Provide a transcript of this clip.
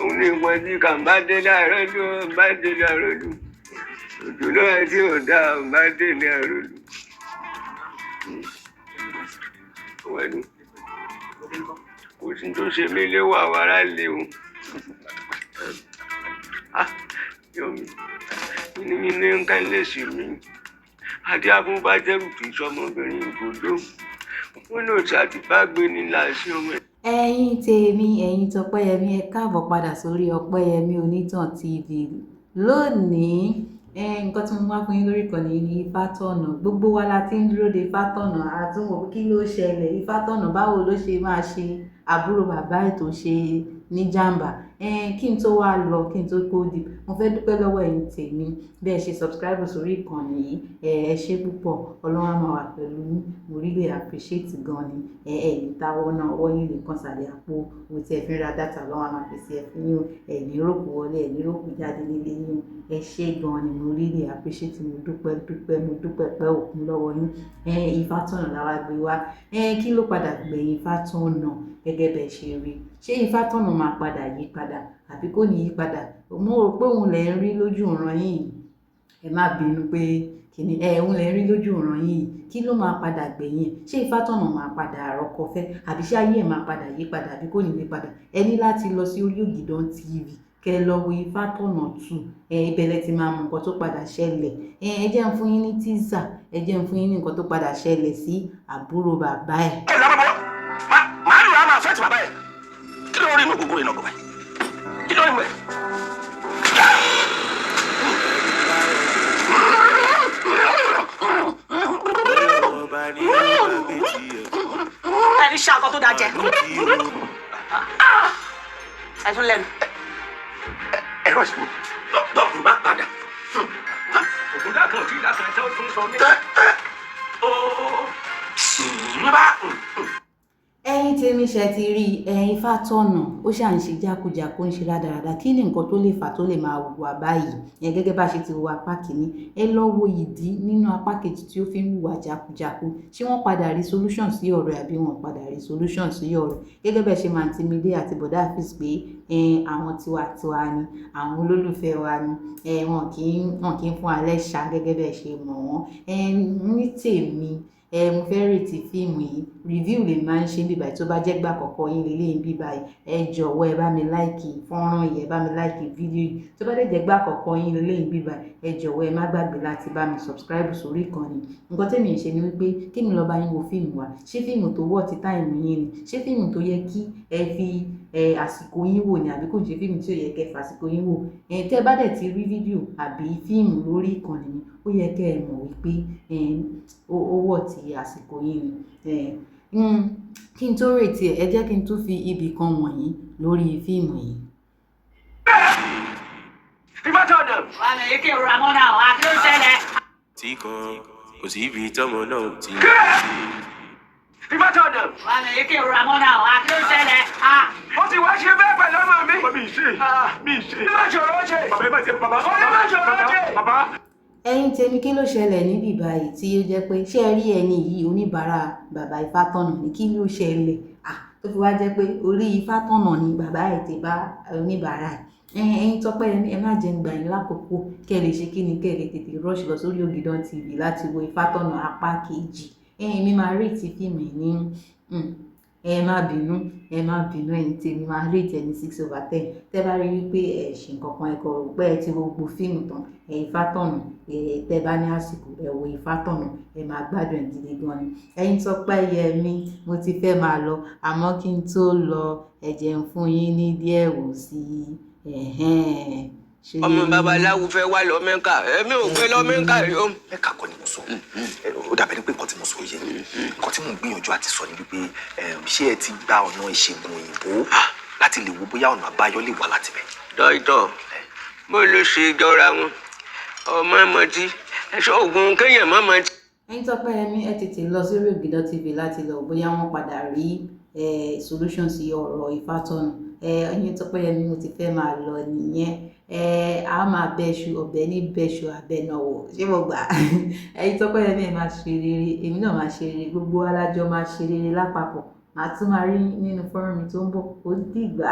Òun ní ìwọ̀n tí kà ń bá délé àrólù, ń bá délé àrólù. Òjò náà tí ò dáa, ń bá délé àrólù. Wẹ́nu kò sí tó ṣe mí léwọ́ àwọn ará ilé o. Ah, yomi yínníyínní nǹkan lè ṣe mí. Adé abúbájẹ́rù kì í sọmọbìnrin ìgbòdo. Wọn náà tí a ti bá gbé ní láìsí ọmọ. Ẹ̀yin tèmi, ẹ̀yin tọpẹ́yẹmí, ẹ káàbọ̀ padà sórí Ọpẹ́yẹmí Onítàn TV lónìí. Nǹkan tí mo wá fún yín lórí ìkànnì yìí ní Ifátọ̀nà. Gbogbo wa la ti ń dúró de Ifátọ̀nà, àtúnwò kí ló ṣẹlẹ̀, Ifátọ̀nà báwo ló ṣe máa ṣe àbúrò bàbá ẹ̀ tó ṣe níjàmbá. Kí n tó wá lọ, kí n tó kó di, mo fẹ́ dúpẹ́ lọ́wọ́ ẹ̀yin tèmi bí ẹ ṣe subscribe sórí ìkànnì yìí. Ẹ ṣé púpọ̀, Ọlọ́run á máa wà pẹ̀lú yín. Mo really appreciate gan ni. Ẹ ní táwọ́ náà, ọwọ́ yín lè kan sàlẹ̀ àpò owó tí ẹ fi ń ra data, Ọlọ́run á máa pèsè ẹ fún yín o. Ẹ ní rókù wọlé, ẹ ní rókù jáde nílé yín o. Ẹ ṣé gan ni, mo really appreciate, mo dúpẹ́ dúpẹ́, mo dúpẹ́ pẹ́ òkun lọ́wọ́ yín. Ifátọ̀nà la wá gbé wá. Kí ló padà gbẹ̀yìn Ifátọ̀nà gẹ́gẹ́ bẹ́ẹ̀ ṣe rí? Ṣé Ifátọ̀nà máa padà yí padà àbí kò ní yí padà? Mo rò pé òun lẹ̀ ń rí lójú ìran yìí. Ẹ má bínú pé kìíní ẹ òun lẹ̀ ń rí lójú ìran yìí. Kí ló máa padà gbẹ̀yìn? Ṣé Ifátọ̀nà máa padà rọ́kọ fẹ́ àbí ṣé ayé ẹ̀ máa padà yí padà àbí kò ní yí padà? Ẹ ní láti lọ sí orí Ògìdán TV kẹ́ lọ wo Ifátọ̀nà 2. Ibẹ̀ lẹ ti máa mọ nǹkan tó padà ṣẹlẹ̀. Ẹ jẹ́ n fún yín ní teaser, ẹ jẹ́ n fún yín ní nǹkan tó padà ṣẹlẹ̀ sí àbúrò bàbá ẹ̀. Ẹ lọ bọ́ màálù á máa fẹ́ ti bàbá ẹ̀. Kí ló rí inú gbogbo ìnàgọ̀ báyìí? Kí ló rí mẹ́? Ẹni ṣe àkọ́ tó dáa jẹ. Ẹ tún lẹ́nu. Ẹ̀rọ ìṣòro tó bá padà. Ògùn dákan tí dákan tó tún sọ mí. Bá Ẹ̀yin tèmi, ṣe ti rí ẹ̀yin Ifátọ̀nà ó ṣà ń ṣe jákujàku, ń ṣe rádaràda. Kí ni nǹkan tó lè fà tó lè máa hùwà báyìí? Ẹ gẹ́gẹ́ bá ṣe ti wo apá kìíní, ẹ lọ wo ìdí nínú apá kejì tí ó fi ń hùwà jákujàku. Ṣé wọ́n padà rí solution sí ọ̀rọ̀ ẹ̀ àbí wọ́n padà rí solution sí ọ̀rọ̀? Gẹ́gẹ́ bẹ́ẹ̀ ṣe máa ń Tìmídé àti Bọ̀dá Afeez pé àwọn tiwa-tiwa ni, àwọn olólùfẹ́ wa ni, wọn kì í fún alẹ́ ṣá gẹ́gẹ́ bẹ́ẹ̀ ṣe mọ̀ wọ́n. Ní tèmi, mo fẹ́ rate fíìmù yìí. Review lè máa ń ṣe bíbáyìí. Tó bá jẹ́ gbà àkọ́kọ́ yín lélẹ́yìn bíbáyìí, ẹ jọ̀wọ́, ẹ bá mi like fọ́nrán yìí, ẹ bá mi like fídíò yìí. Tó bá dẹ̀ jẹ́ gbà àkọ́kọ́ yín lélẹ́yìn bíbáyìí, ẹ jọ̀wọ́, ẹ má gbàgbé láti bá mi subscribe sórí ìkànnì. Nǹkan tèmi ń ṣe ni wípé kí mi lọ bá yín wo fíìmù wa. Ṣé fíìmù tó worth time yín ni? Ṣé fíìmù tó yẹ kí ẹ fi àsìkò yín wò ni àbí kò ń ṣe fíìmù tí ò yẹ kí ẹ fi àsìkò yín wò? Tẹ́ bá dẹ̀ ti rí fídíò àbí fíìmù lórí ìkànnì mi, ó yẹ kí ẹ mọ̀ wípé ó worth àsìkò yín ni. Kí n tó rate ẹ, ẹ jẹ́ kí n tún fi ibì kan wọ̀nyí lórí fíìmù yìí. Ifátọ̀nà. Wà á lè kí ìrora mọ́ náà wá, kí ló ṣẹlẹ̀? Tí kan kò sí ibi tọ́mọ náà ti. Ifátọ̀nà. Wà á lè kí ìrora mọ́ náà wá, kí ló ṣẹlẹ̀? Ó ti wá ṣe bẹ́ẹ̀ pẹ̀lú ọmọ mi. Mi ṣe, mi ṣe. Ó má ṣòro ṣe. Bàbá, ẹ má ṣe, bàbá. Ó ní má ṣòro ṣe. Bàbá. Ẹ̀yin tèmi, kí ló ṣẹlẹ̀ níbí báyìí tí ó jẹ́ pé ṣé ẹ rí ẹni yìí, oníbàárà bàbá Ifátọ̀nà ní? Kí ló ṣẹlẹ̀ tó fi wá jẹ́ pé orí Ifátọ̀nà ni bàbá ẹ̀ ti bá oníbàárà ẹ̀? Ẹ̀yin Tọ́pẹ́yẹmí, ẹ má jẹ́ ń gbà yín lákòókò kẹ́ ẹ lè ṣe kí ni, kẹ́ ẹ lè tètè rush lọ sórí Ògìdán TV láti wo Ifátọ̀nà apá kejì. Ẹ̀yin mi máa rate fíìmù yìí ní, ẹ má bínú, ẹ má bínú, ẹ̀yin tèmi, máa rate ẹ ní 6/10. Tẹ́ bá rí wípé ẹ ṣe nǹkan kan, ẹ kọ̀ rò pé ẹ ti wo gbogbo fíìmù tán, ẹ Ifátọ̀nà, ẹ tẹ́ bá ní àsìkò, ẹ wo Ifátọ̀nà, ẹ máa gbádùn ẹ̀ gidi gan ni. Ẹ̀yin Tọ́pẹ́yẹmí, mo ti fẹ́ máa lọ, àmọ́ kí n tó lọ, ẹ jẹ́ n fún yín ní díẹ̀ wò sí i. Ọmọ babaláwo fẹ́ wá lọ Mẹ́kà, èmi ò gbé lọ Mẹ́kà rí o. Mẹ́ka kọ́ ni mo sọ. Ó dàbẹ̀ ni pé nǹkan tí mo sọ yé. Nǹkan tí mò ń gbìyànjú àti sọ ni wípé ṣé ẹ ti gba ọ̀nà ìṣègùn òyìnbó láti lè wo bóyá ọ̀nà àbáyọ lè wà láti bẹ̀? Dọ́ìtọ̀, bó ló ṣe jọra wọn? Ọmọ mọtí, ẹ̀ṣọ́ oògùn kéèyàn má mọtí. Ẹ̀yin Tọ́pẹ́yẹmí, ẹ tètè lọ sórí Ògìdán TV láti lọ bóyá wọ́n padà rí solution sí ọ̀rọ̀ Ifátọ̀nà. Ẹ̀yin Tọ́pẹ́yẹmí, mo ti fẹ́ máa lọ nìyẹn. A máa bẹ́ṣu ọ̀bẹ ní bẹ́ṣu abẹ́nàwọ̀, ṣé mo gbà? Ẹ̀yin Tọ́pẹ́yẹmí, ẹ máa ṣe rere, èmi náà máa ṣe rere, gbogbo alájọ máa ṣe rere lápapọ̀. Màá tún máa rí nínú fọ́nrán mi tó ń bọ̀. Ó dìgbà.